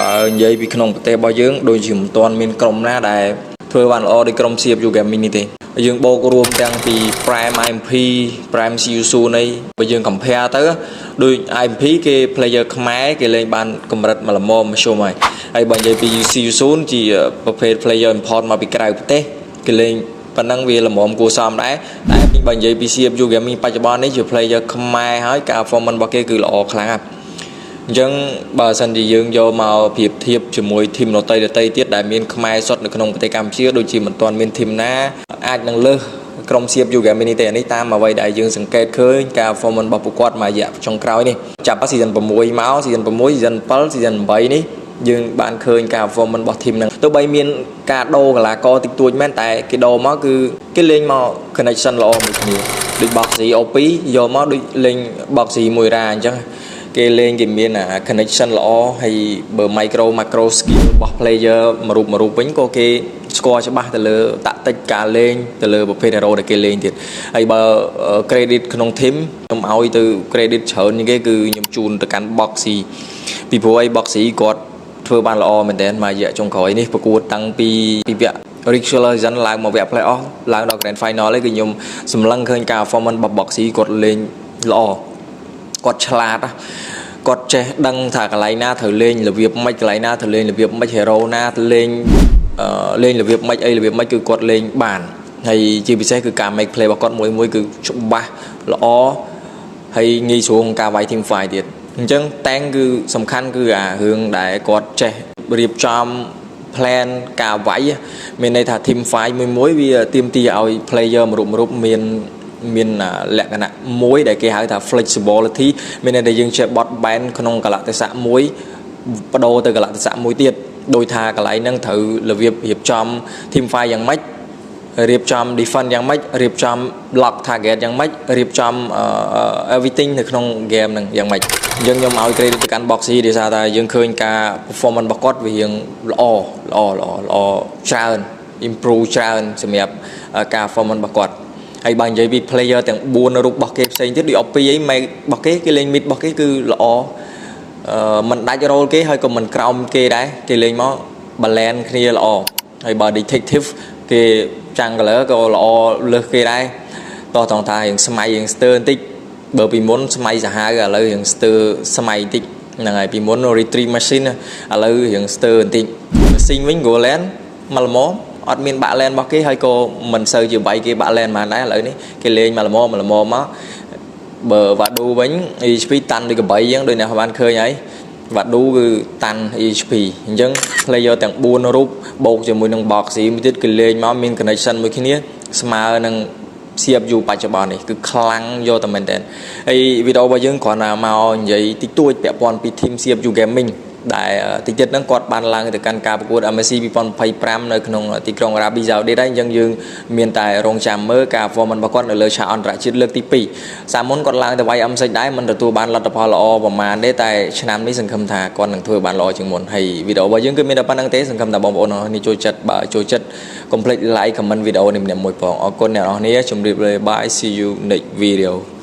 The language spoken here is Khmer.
បើនិយាយពីក្នុងប្រទេសរបស់យើងដូចជាមិនទាន់មានក្រុមណាដែលធ្វើបានល្អដូចក្រុម CFU Gaming នេះទេ។យើងបូករួមទាំងពី Prime IMP Prime CU នៃបើយើង compare ទៅដូច IMP គេ player ខ្មែរគេលេងបានកម្រិតមួយល្មមមធ្យមហើយហើយបើនិយាយពី CU ជាប្រភេទ player import មកពីក្រៅប្រទេសគេលេងប៉ុណ្ណឹងវាល្មមគួរសមដែរតែបើនិយាយពី CFU Gaming បច្ចុប្បន្ននេះជា player ខ្មែរហើយការ performance របស់គេគឺល្អខ្លាំងណាស់។អញ្ចឹងបើសិនជាយើងយកមកប្រៀបធៀបជាមួយ team ដទៃដទៃទៀតដែលមានខ្មែរសុទ្ធនៅក្នុងប្រទេសកម្ពុជាដូចជាមិនទាន់មាន team ណាអាចនឹងលើសក្រុម CFU Gaming នេះទេ។អានេះតាមអ្វីដែលយើងសង្កេតឃើញការ performance របស់ពួកគាត់មួយរយៈចុងក្រោយនេះចាប់ season 6មក season 6 season 7 season 8នេះយើងបានឃើញការ performance របស់ team ហ្នឹងទោះបីមានការដូរកីឡាករតិចតួចមែនតែគេដូរមកគឺគេលេងមក connection ល្អមួយគ្នាដូច Boxy OP យកមកដូចលេង Boxy មួយរ៉ាអញ្ចឹងគេលេងគេមានអា connection ល្អហើយបើ micro macro skill របស់ player មួយរូបមួយរូបវិញក៏គេស្គាល់ច្បាស់ទៅលើ tactic ការលេងទៅលើប្រភេទ hero ដែលគេលេងទៀតហើយបើ credit ក្នុង team ខ្ញុំឲ្យទៅ credit ច្រើនជាងគេគឺខ្ញុំជូនទៅកាន់ Boxy ពីព្រោះអី Boxy គាត់ធ្វើបានល្អមែនទែនមួយរយៈចុងក្រោយនេះប្រកួតតាំងពីវគ្គ regular season ឡើងមកវគ្គ play off ឡើងដល់ grand final ឯងគឺខ្ញុំសម្លឹងឃើញការ performance របស់ Boxy គាត់លេងល្អគាត់ឆ្លាតណាគាត់ចេះដឹងថាកន្លែងណាត្រូវលេងរបៀបម៉េចកន្លែងណាត្រូវលេងរបៀបម៉េច hero ណាលេងអឺលេងរបៀបម៉េចអីរបៀបម៉េចគឺគាត់លេងបានហើយជាពិសេសគឺការ make play របស់គាត់មួយមួយគឺច្បាស់ល្អហើយងាយស្រួលក្នុងការវាយ team fight ទៀតអញ្ចឹងតែងគឺសំខាន់គឺអារឿងដែលគាត់ចេះរៀបចំ plan ការវាយមានន័យថា team fight មួយមួយវាទាមទារឲ្យ player មួយរូបមួយរូបមានលក្ខណៈមួយដែលគេហៅថា flexibility មានន័យថាយើងចេះបត់បែនក្នុងកលៈទេសៈមួយបដូរទៅកលៈទេសៈមួយទៀតដោយថាកន្លែងហ្នឹងត្រូវរបៀបរៀបចំ team fight យ៉ាងម៉េចរៀបចំ defense យ៉ាងម៉េចរៀបចំ lock target យ៉ាងម៉េចរៀបចំ everything នៅក្នុង game ហ្នឹងយ៉ាងម៉េចអញ្ចឹងខ្ញុំឲ្យ credit ទៅកាន់ Boxy ដោយសារតែយើងឃើញការ performance របស់គាត់វារៀងល្អល្អល្អល្អច្រើន improve ច្រើនសម្រាប់ការ performance របស់គាត់ហើយបើនិយាយពី player ទាំង4រូបរបស់គេផ្សេងទៀតដូច OP អីមេរបស់គេគេលេង mid របស់គេគឺល្អអឺមិនដាច់ role គេហើយក៏មិនក្រោមគេដែរគេលេងមក balance គ្នាល្អហើយបើ detective គេ jungler ក៏ល្អលើសគេដែរតោះតងថារៀងស្មៃរៀងស្ទើបន្តិចបើពីមុនស្មៃសាហាវឥឡូវរៀងស្ទើស្មៃបន្តិចហ្នឹងហើយពីមុន retreat machine ឥឡូវរៀងស្ទើបន្តិច machine វិញ golan មកល្មមអត់មានបាក់ lane របស់គេហើយក៏មិនសូវជាវាយគេបាក់ lane ហ្មងដែរឥឡូវនេះគេលេងមកល្មមមកល្មមមកបើវ៉ាឌូវិញ HP តាន់ដូចកបីអញ្ចឹងដូចអ្នកបានឃើញហើយវ៉ាឌូគឺតាន់ HP អញ្ចឹង player ទាំង4រូបបូកជាមួយនឹង Boxy មួយទៀតគឺលេងមកមាន connection មួយគ្នាស្មើនឹង CFU បច្ចុប្បន្ននេះគឺខ្លាំងយកតែមែនតើហើយវីដេអូរបស់យើងគ្រាន់តែមកនិយាយតិចតួចពាក់ព័ន្ធពី team CFU Gaming ដែលតិចទៀតហ្នឹងគាត់បានឡើងទៅកាន់ការប្រកួត MSC 2025នៅក្នុងទីក្រុងអារ៉ាប៊ីសាអូឌីតហើយអញ្ចឹងយើងមានតែរងចាំមើលការ performance របស់គាត់នៅលើឆាកអន្តរជាតិលើកទី2សាមុនគាត់ឡើងទៅវាយ M6 ដែរមិនទទួលបានលទ្ធផលល្អប្រហែលទេតែឆ្នាំនេះសង្ឃឹមថាគាត់នឹងធ្វើបានល្អជាងមុនហើយវីដេអូរបស់យើងគឺមានតែប៉ុណ្្នឹងទេសង្ឃឹមថាបងប្អូនអរគ្នាចូលចិត្តបើចូលចិត្តកុំភ្លេច like comment វីដេអូនេះម្នាក់មួយផងអរគុណអ្នកនរគ្នាជម្រាបលា bye, see you next video.